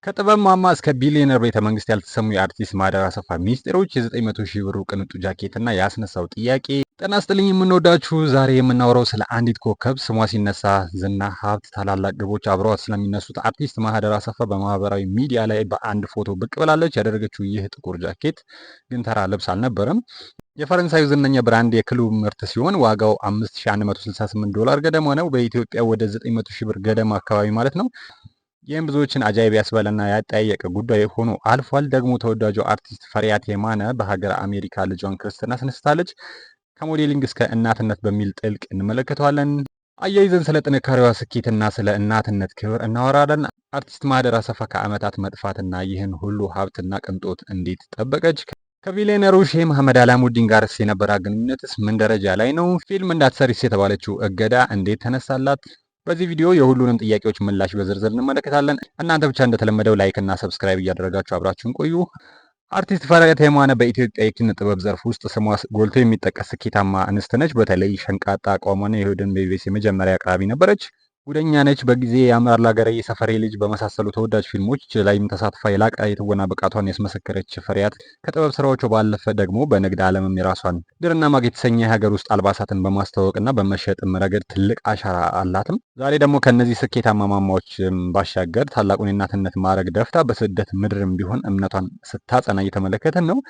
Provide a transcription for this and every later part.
ከጥበብ ማማ እስከ ቢሊዮነር ቤተ መንግስት ያልተሰሙ የአርቲስት ማህደር አሰፋ ሚስጥሮች፣ የ900 ሺህ ብሩ ቅንጡ ጃኬትና ያስነሳው ጥያቄ። ጤና ይስጥልኝ የምንወዳችሁ፣ ዛሬ የምናወራው ስለ አንዲት ኮከብ፣ ስሟ ሲነሳ ዝና፣ ሀብት፣ ታላላቅ ግቦች አብረዋት ስለሚነሱት አርቲስት ማህደር አሰፋ በማህበራዊ ሚዲያ ላይ በአንድ ፎቶ ብቅ ብላለች። ያደረገችው ይህ ጥቁር ጃኬት ግን ተራ ልብስ አልነበረም። የፈረንሳዩ ዝነኛ brand የክሉብ ምርት ሲሆን ዋጋው 5168 ዶላር ገደማ ነው። በኢትዮጵያ ወደ 900 ሺህ ብር ገደማ አካባቢ ማለት ነው። ይህም ብዙዎችን አጃይብ ያስበለና ያጠያየቀ ጉዳይ ሆኖ አልፏል። ደግሞ ተወዳጁ አርቲስት ፈሪያት የማነ በሀገር አሜሪካ ልጇን ክርስትና አስነስታለች። ከ modeling እስከ እናትነት በሚል ጥልቅ እንመለከተዋለን። አያይዘን ስለ ጥንካሬዋ ስኬትና ስለ እናትነት ክብር እናወራለን። አርቲስት ማህደር አሰፋ ከዓመታት መጥፋትና ይህን ሁሉ ሀብትና ቅንጦት እንዴት ጠበቀች? ከቢሊዮነሩ ሼህ መሐመድ አላሙዲን ጋርስ የነበራት ግንኙነትስ ምን ደረጃ ላይ ነው? ፊልም እንዳትሰሪስ የተባለችው እገዳ እንዴት ተነሳላት? በዚህ ቪዲዮ የሁሉንም ጥያቄዎች ምላሽ በዝርዝር እንመለከታለን። እናንተ ብቻ እንደተለመደው like እና subscribe እያደረጋችሁ አብራችሁን ቆዩ። አርቲስት ፈሪሃት የማነ በኢትዮጵያ የኪነ ጥበብ ዘርፍ ውስጥ ስሟ ጎልቶ የሚጠቀስ ስኬታማ እንስት ነች። በተለይ ሸንቃጣ አቋሟን የይሁድን በኢቢኤስ የመጀመሪያ አቅራቢ ነበረች። ጉደኛ ነች፣ በጊዜ፣ ያምራል ሀገሬ፣ የሰፈሬ ልጅ በመሳሰሉ ተወዳጅ ፊልሞች ላይም ተሳትፋ የላቀ የትወና ብቃቷን ያስመሰከረች ፈሪያት ከጥበብ ስራዎቿ ባለፈ ደግሞ በንግድ ዓለምም የራሷን ድርና ማግ የተሰኘ የሀገር ውስጥ አልባሳትን በማስተዋወቅና በመሸጥም ረገድ ትልቅ አሻራ አላትም። ዛሬ ደግሞ ከእነዚህ ስኬታማ ማማዎች ባሻገር ታላቁን የእናትነት ማዕረግ ደፍታ በስደት ምድርም ቢሆን እምነቷን ስታጸና እየተመለከትን ነው።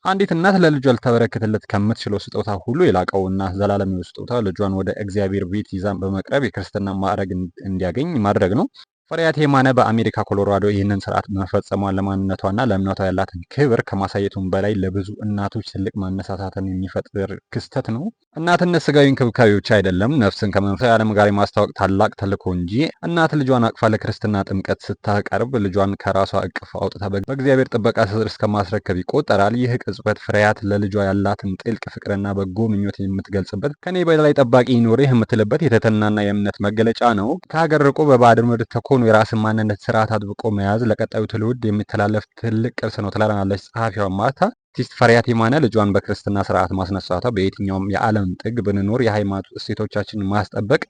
አንዲት እናት ለልጇ ልታበረክትለት ከምትችለው ስጦታ ሁሉ የላቀውና ዘላለማዊ ስጦታ ልጇን ወደ እግዚአብሔር ቤት ይዛ በመቅረብ የክርስትና ማዕረግ እንዲያገኝ ማድረግ ነው። ፈሪያት የማነ በአሜሪካ ኮሎራዶ ይህንን ስርዓት መፈጸሟን ለማንነቷና ለእምነቷ ያላትን ክብር ከማሳየቱም በላይ ለብዙ እናቶች ትልቅ መነሳሳትን የሚፈጥር ክስተት ነው። እናትነት ስጋዊ እንክብካቤ ብቻ አይደለም፣ ነፍስን ከመንፈሳዊ ዓለም ጋር የማስታወቅ ታላቅ ተልዕኮ እንጂ። እናት ልጇን አቅፋ ለክርስትና ጥምቀት ስታቀርብ ልጇን ከራሷ እቅፍ አውጥታ በእግዚአብሔር ጥበቃ ስር እስከማስረከብ ይቆጠራል። ይህ ቅጽበት ፍሬያት ለልጇ ያላትን ጥልቅ ፍቅርና በጎ ምኞት የምትገልጽበት፣ ከኔ በላይ ጠባቂ ይኖርህ የምትልበት የትህትናና የእምነት መገለጫ ነው። ከሀገር ርቆ በባዕድ ምድር ተኮኖ የራስን ማንነት ስርዓት አጥብቆ መያዝ ለቀጣዩ ትውልድ የሚተላለፍ ትልቅ ቅርስ ነው ትላለናለች ጸሐፊዋ ማርታ። አርቲስት ፈሪሃት የማነ ልጇን በክርስትና ስርዓት ማስነሳቷ በየትኛውም የዓለም ጥግ ብንኖር የሃይማኖት እሴቶቻችንን ማስጠበቅ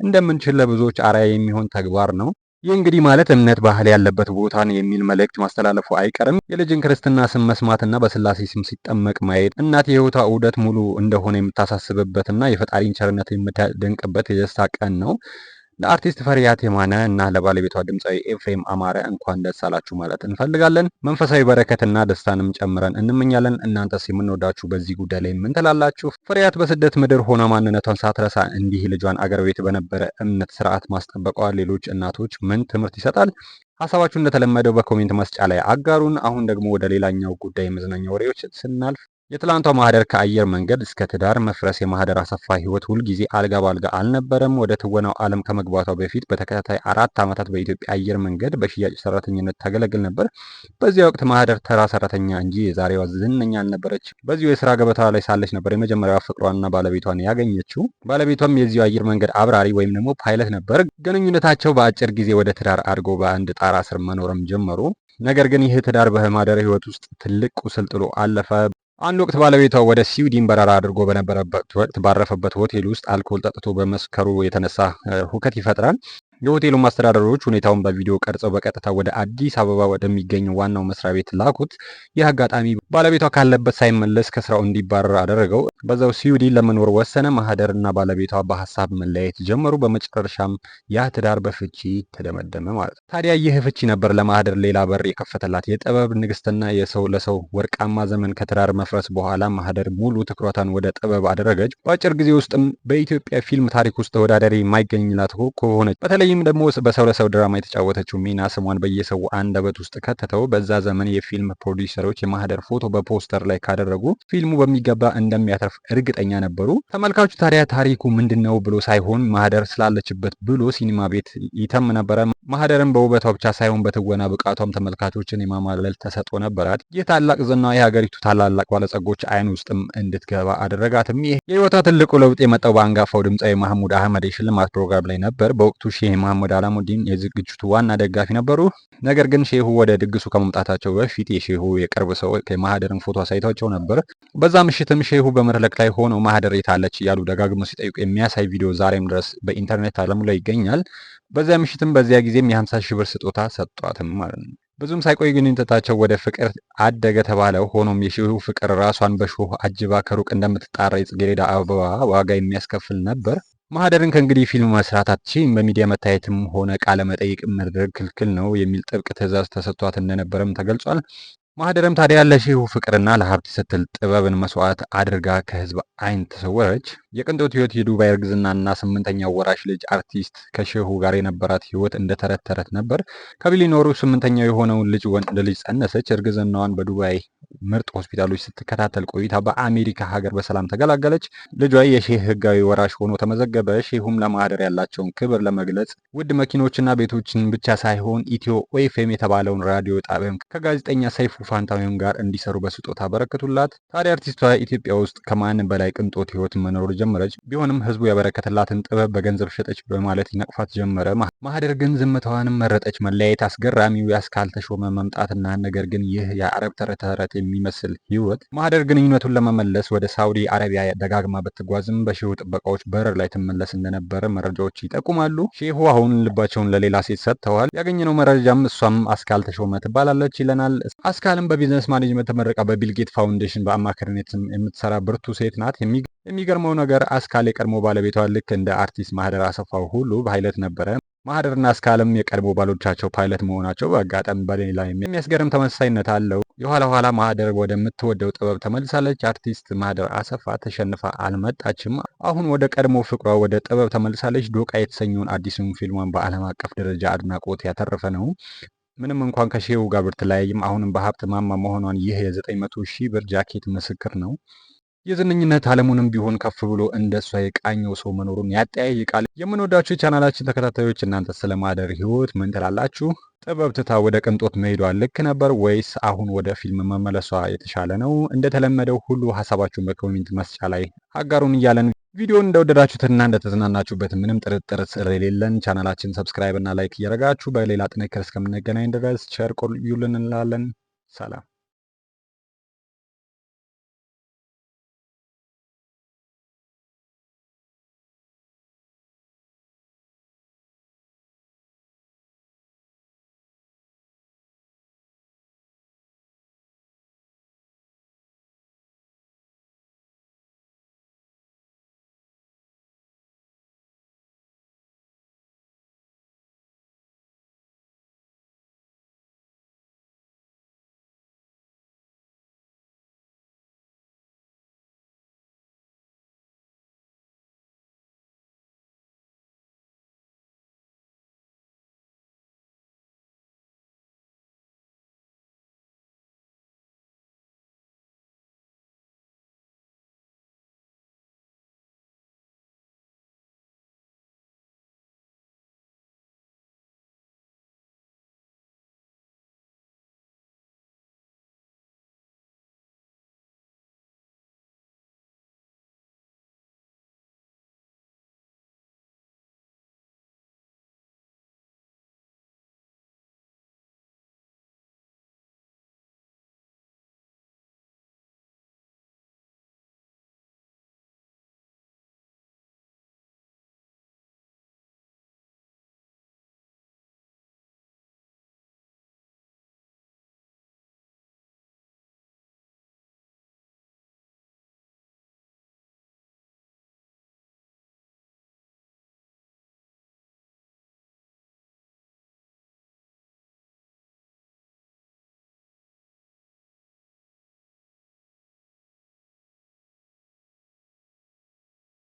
እንደምንችል ለብዙዎች አርአያ የሚሆን ተግባር ነው። ይህ እንግዲህ ማለት እምነት ባህል ያለበት ቦታን የሚል መልእክት ማስተላለፉ አይቀርም። የልጅን ክርስትና ስም መስማትና በስላሴ ስም ሲጠመቅ ማየት እናት የሕይወቷ ዑደት ሙሉ እንደሆነ የምታሳስብበትና የፈጣሪን ቸርነት የምታደንቅበት የደስታ ቀን ነው። ለአርቲስት ፈሪሃት የማነ እና ለባለቤቷ ድምፃዊ ኤፍሬም አማረ እንኳን ደስ አላችሁ ማለት እንፈልጋለን። መንፈሳዊ በረከትና ደስታንም ጨምረን እንመኛለን። እናንተስ የምንወዳችሁ በዚህ ጉዳይ ላይ ምን ትላላችሁ? ፈሪሃት በስደት ምድር ሆና ማንነቷን ሳትረሳ እንዲህ ልጇን አገር ቤት በነበረ እምነት ስርዓት ማስጠበቋ ሌሎች እናቶች ምን ትምህርት ይሰጣል? ሀሳባችሁ እንደተለመደው በ comment መስጫ ላይ አጋሩን። አሁን ደግሞ ወደ ሌላኛው ጉዳይ የመዝናኛ ወሬዎች ስናልፍ፣ የትላንቷ ማህደር ከአየር መንገድ እስከ ትዳር መፍረስ የማህደር አሰፋ ህይወት ሁልጊዜ አልጋ ባልጋ አልነበረም። ወደ ትወናው ዓለም ከመግባቷ በፊት በተከታታይ 4 ዓመታት በኢትዮጵያ አየር መንገድ በሽያጭ ሰራተኝነት ታገለግል ነበር። በዚያ ወቅት ማህደር ተራ ሰራተኛ እንጂ የዛሬዋ ዝነኛ አልነበረች። በዚሁ የስራ ገበታ ላይ ሳለች ነበር የመጀመሪያዋ ፍቅሯንና ባለቤቷን ያገኘችው። ባለቤቷም የዚሁ አየር መንገድ አብራሪ ወይም ደግሞ ፓይለት ነበር። ግንኙነታቸው በአጭር ጊዜ ወደ ትዳር አድጎ በአንድ ጣራ ስር መኖርም ጀመሩ። ነገር ግን ይህ ትዳር በማህደር ህይወት ውስጥ ትልቅ ቁስል ጥሎ አለፈ። አንድ ወቅት ባለቤቷ ወደ ስዊድን በረራ አድርጎ በነበረበት ወቅት ባረፈበት ሆቴል ውስጥ አልኮል ጠጥቶ በመስከሩ የተነሳ ሁከት ይፈጥራል። የሆቴሉ አስተዳደሮች ሁኔታውን በቪዲዮ ቀርጸው በቀጥታ ወደ አዲስ አበባ ወደሚገኘው ዋናው መስሪያ ቤት ላኩት። ይህ አጋጣሚ ባለቤቷ ካለበት ሳይመለስ ከስራው እንዲባረር አደረገው። በዛው ስዊድን ለመኖር ወሰነ። ማህደርና ባለቤቷ በሀሳብ መለያየት ጀመሩ። በመጨረሻም ያ ትዳር በፍቺ ተደመደመ ማለት ነው። ታዲያ ይህ ፍቺ ነበር ለማህደር ሌላ በር የከፈተላት የጥበብ ንግስትና የሰው ለሰው ወርቃማ ዘመን። ከትዳር መፍረስ በኋላ ማህደር ሙሉ ትኩረቷን ወደ ጥበብ አደረገች። በአጭር ጊዜ ውስጥም በኢትዮጵያ ፊልም ታሪክ ውስጥ ተወዳዳሪ የማይገኝላት ኮከብ ሆነች። በተለይም ደግሞ በሰው ለሰው ድራማ የተጫወተችው ሚና ስሟን በየሰው አንደበት ውስጥ ከተተው። በዛ ዘመን የፊልም ፕሮዲውሰሮች የማህደር ፎቶ በፖስተር ላይ ካደረጉ ፊልሙ በሚገባ እንደሚያተርፍ እርግጠኛ ነበሩ። ተመልካቹ ታዲያ ታሪኩ ምንድን ነው ብሎ ሳይሆን ማህደር ስላለችበት ብሎ ሲኒማ ቤት ይተም ነበረ። ማህደርን በውበቷ ብቻ ሳይሆን በትወና ብቃቷም ተመልካቾችን የማማለል ተሰጥኦ ነበራት። ይህ ታላቅ ዝና የሀገሪቱ ታላላቅ ባለጸጎች አይን ውስጥም እንድትገባ አደረጋትም። ይህ የህይወቷ ትልቁ ለውጥ የመጣው በአንጋፋው ድምፃዊ ማህሙድ አህመድ የሽልማት ፕሮግራም ላይ ነበር። በወቅቱ ሼህ መሐመድ አላሙዲን የዝግጅቱ ዋና ደጋፊ ነበሩ። ነገር ግን ሼሁ ወደ ድግሱ ከመምጣታቸው በፊት የሼሁ የቅርብ ሰው የማህደርን ፎቶ አሳይቷቸው ነበር። በዛ ምሽትም ሼሁ በመድረክ ላይ ሆነው ማህደር የታለች እያሉ ደጋግሞ ሲጠይቁ የሚያሳይ ቪዲዮ ዛሬም ድረስ በኢንተርኔት ዓለሙ ላይ ይገኛል። በዚያ ምሽትም በዚያ ጊዜም የ50 ሺህ ብር ስጦታ ሰጧትም ማለት ነው። ብዙም ሳይቆይ ግንኙነታቸው ወደ ፍቅር አደገ ተባለ። ሆኖም የሼሁ ፍቅር ራሷን በሾህ አጅባ ከሩቅ እንደምትጣራ የጽጌረዳ አበባ ዋጋ የሚያስከፍል ነበር። ማህደርን ከእንግዲህ ፊልም መስራት አትችይም፣ በሚዲያ መታየትም ሆነ ቃለ መጠይቅ መድረግ ክልክል ነው የሚል ጥብቅ ትዕዛዝ ተሰጥቷት እንደነበረም ተገልጿል። ማህደርም ታዲያ ለሼሁ ፍቅርና ለሀብት ስትል ጥበብን መስዋዕት አድርጋ ከህዝብ አይን ተሰወረች። የቅንጦት ህይወት፣ የዱባይ እርግዝናና ስምንተኛው ወራሽ ልጅ። አርቲስት ከሼሁ ጋር የነበራት ህይወት እንደ ተረት ተረት ነበር። ከቢሊዮነሩ ስምንተኛው የሆነውን ልጅ ወንድ ልጅ ጸነሰች። እርግዝናዋን በዱባይ ምርጥ ሆስፒታሎች ስትከታተል ቆይታ በአሜሪካ ሀገር በሰላም ተገላገለች። ልጇ የሼህ ህጋዊ ወራሽ ሆኖ ተመዘገበ። ሼሁም ለማህደር ያላቸውን ክብር ለመግለጽ ውድ መኪኖችና ቤቶችን ብቻ ሳይሆን ኢትዮ ኤፍኤም የተባለውን ራዲዮ ጣቢያም ከጋዜጠኛ ሰይፉ ፋንታሁን ጋር እንዲሰሩ በስጦታ አበረከቱላት። ታዲያ አርቲስቷ ኢትዮጵያ ውስጥ ከማንም በላይ ቅንጦት ህይወት መኖር ጀመረች። ቢሆንም ህዝቡ ያበረከተላትን ጥበብ በገንዘብ ሸጠች በማለት ይነቅፋት ጀመረ። ማህደር ግን ዝምታዋንም መረጠች። መለያየት፣ አስገራሚው የአስካል ተሾመ መምጣትና ነገር ግን ይህ የአረብ ተረት ተረት የሚመስል ህይወት። ማህደር ግንኙነቱን ለመመለስ ወደ ሳውዲ አረቢያ ደጋግማ ብትጓዝም በሼሁ ጥበቃዎች በር ላይ ትመለስ እንደነበረ መረጃዎች ይጠቁማሉ። ሼሁ አሁን ልባቸውን ለሌላ ሴት ሰጥተዋል። ያገኘነው መረጃም እሷም አስካል ተሾመ ትባላለች ይለናል። አስካልም በ business management ተመርቃ በቢልጌት ፋውንዴሽን በአማካሪነት የምትሰራ ብርቱ ሴት ናት። የሚገርመው ነገር አስካል የቀድሞ ባለቤቷ ልክ እንደ አርቲስት ማህደር አሰፋው ሁሉ ፓይለት ነበረ። ማህደርና አስካልም የቀድሞ ባሎቻቸው ፓይለት መሆናቸው በአጋጣሚ በሌላ የሚያስገርም ተመሳሳይነት አለው። የኋላ ኋላ ማህደር ወደምትወደው ጥበብ ተመልሳለች። አርቲስት ማህደር አሰፋ ተሸንፋ አልመጣችም። አሁን ወደ ቀድሞ ፍቅሯ ወደ ጥበብ ተመልሳለች። ዶቃ የተሰኘውን አዲሱን ፊልሟን በዓለም አቀፍ ደረጃ አድናቆት ያተረፈ ነው። ምንም እንኳን ከሼሁ ጋር ብትለያይም አሁንም በሀብት ማማ መሆኗን ይህ የ900 ሺህ ብር ጃኬት ምስክር ነው። የዝነኝነት ዓለሙንም ቢሆን ከፍ ብሎ እንደሷ የቃኘው ሰው መኖሩን ያጠያይቃል። የምንወዳችሁ የቻናላችን ተከታታዮች እናንተ ስለ ማህደር ህይወት ምን ትላላችሁ? ጥበብ ትታ ወደ ቅንጦት መሄዷ ልክ ነበር ወይስ አሁን ወደ ፊልም መመለሷ የተሻለ ነው? እንደተለመደው ሁሉ ሀሳባችሁን በ comment መስጫ ላይ አጋሩን እያለን ቪዲዮን እንደወደዳችሁትና እንደተዝናናችሁበት ምንም ጥርጥር ስለሌለን ቻናላችን subscribe እና like እያደረጋችሁ በሌላ ጥንቅር እስከምንገናኝ ድረስ ቸር ቆዩልን እንላለን። ሰላም።